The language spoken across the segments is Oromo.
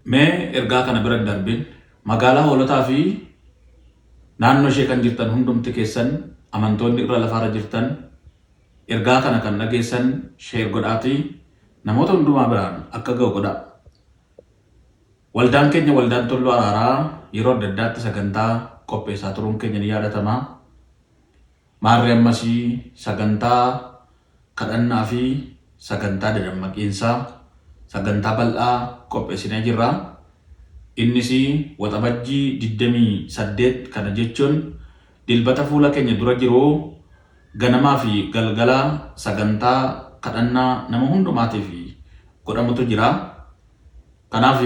Mee ergaa kana bira hin darbin magaalaa Hoolotaa fi naannoo ishee kan jirtan hundumti keessan amantoonni irra lafaarra jirtan ergaa kana kan dhageessan share godhaatii namoota hundumaa biraan akka ga'u godhaa. Waldaan keenya Waldaan Tulluu Araaraa yeroo adda addaatti sagantaa qopheessaa turuun keenya ni yaadatama. Maarree ammas sagantaa kadhannaa fi sagantaa dadammaqiinsaa, sagantaa bal'aa qopheessinee jirra. Innis Waxabajjii 28 kana jechuun Dilbata fuula keenya dura jiru ganamaa fi galgala sagantaa kadhannaa nama hundumaatiif godhamutu jira. Kanaaf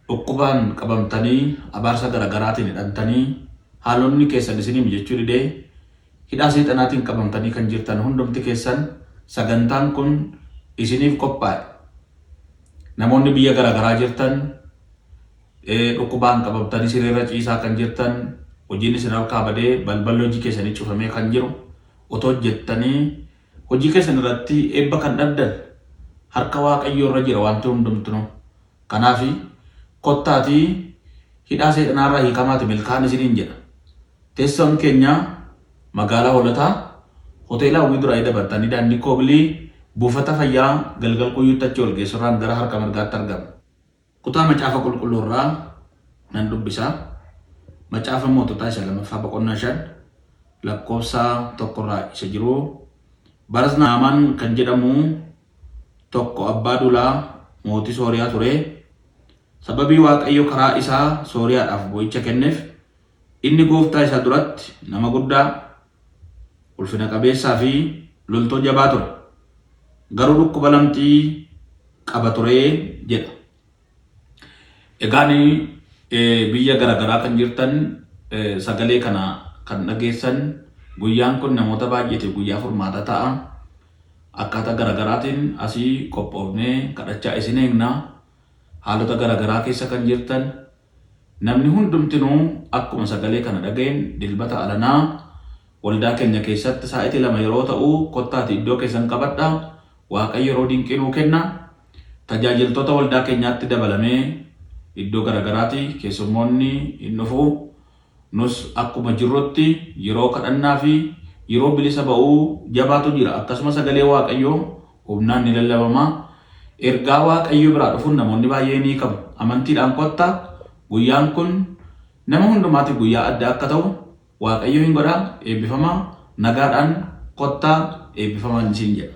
dhukkubaan qabamtanii, abaarsa garagaraatiin hidhamtanii, haalonni keessan isinii mijachuu didee, hidhaa seexanaatiin qabamtanii kan jirtan hundumti keessan sagantaan kun isiniif qophaa'e. Namoonni biyya garagaraa jirtan, dhukkubaan qabamtanii sireerra ciisaa kan jirtan, hojiin isin harkaa badee balballi hojii keessanii cufamee kan jiru, otoo hojjettanii Hojii keessan irratti eebba kan dhabdan harka Waaqayyoo irra jira wanti hundumtinuu. Kanaaf kottaatii hidhaa seexanaa irraa hiikamaati milkaa'an isiniin jedha. Teessoon keenya magaalaa Hoolataa hoteela Hawwii Duraayii dabartanii daandii Koobilii buufata fayyaa Galgal Kuyyuutti achi ol geessurraan gara harka mirgaatti argama. Kutaa Macaafa Qulqulluu irraa nan dubbisa. Macaafa Moototaa isa lamaffaa boqonnaa 5 lakkoofsa 1 irraa isa jiru. Baras Naamaan kan jedhamu tokko abbaa duulaa mootii Sooriyaa ture. Sababii Waaqayyo karaa isaa Sooriyaadhaaf mo'icha kenneef, inni gooftaa isaa duratti nama guddaa, ulfina qabeessaa fi loltuu jabaa ture. Garuu dhukkuba lamxii qaba ture jedha. Egaan biyya garaagaraa kan jirtan sagalee kana kan dhageessan guyyaan kun namoota baay'eetiif guyyaa furmaataa ta'a. Akkaataa garaagaraatiin asii qophoofnee kadhachaa isin eegna. Haalota garaagaraa keessa kan jirtan Namni hundumtinuu akkuma sagalee kana dhaga'een Dilbata alanaa waldaa keenya keessatti saa'itii 2 yeroo ta'u kottaati iddoo keessan qabadha. Waaqayyo yeroo dinqii nuu kenna. Tajaajiltoota waldaa keenyaatti dabalamee iddoo garagaraati keessummoonni in dhufu. Nus akkuma jirrutti yeroo kadhannaa fi yeroo bilisa ba'uu jabaatu jira. Akkasuma sagalee Waaqayyoo humnaan ni lallabama. Ergaa Waaqayyo biraa dhufuun namoonni baay'ee ni hiikamu. Amantiidhaan kottaa guyyaan kun nama hundumaatiif guyyaa adda akka ta'u Waaqayyo hin godha. Eebbifamaa nagaadhaan kottaa eebbifamaan isiin jedha.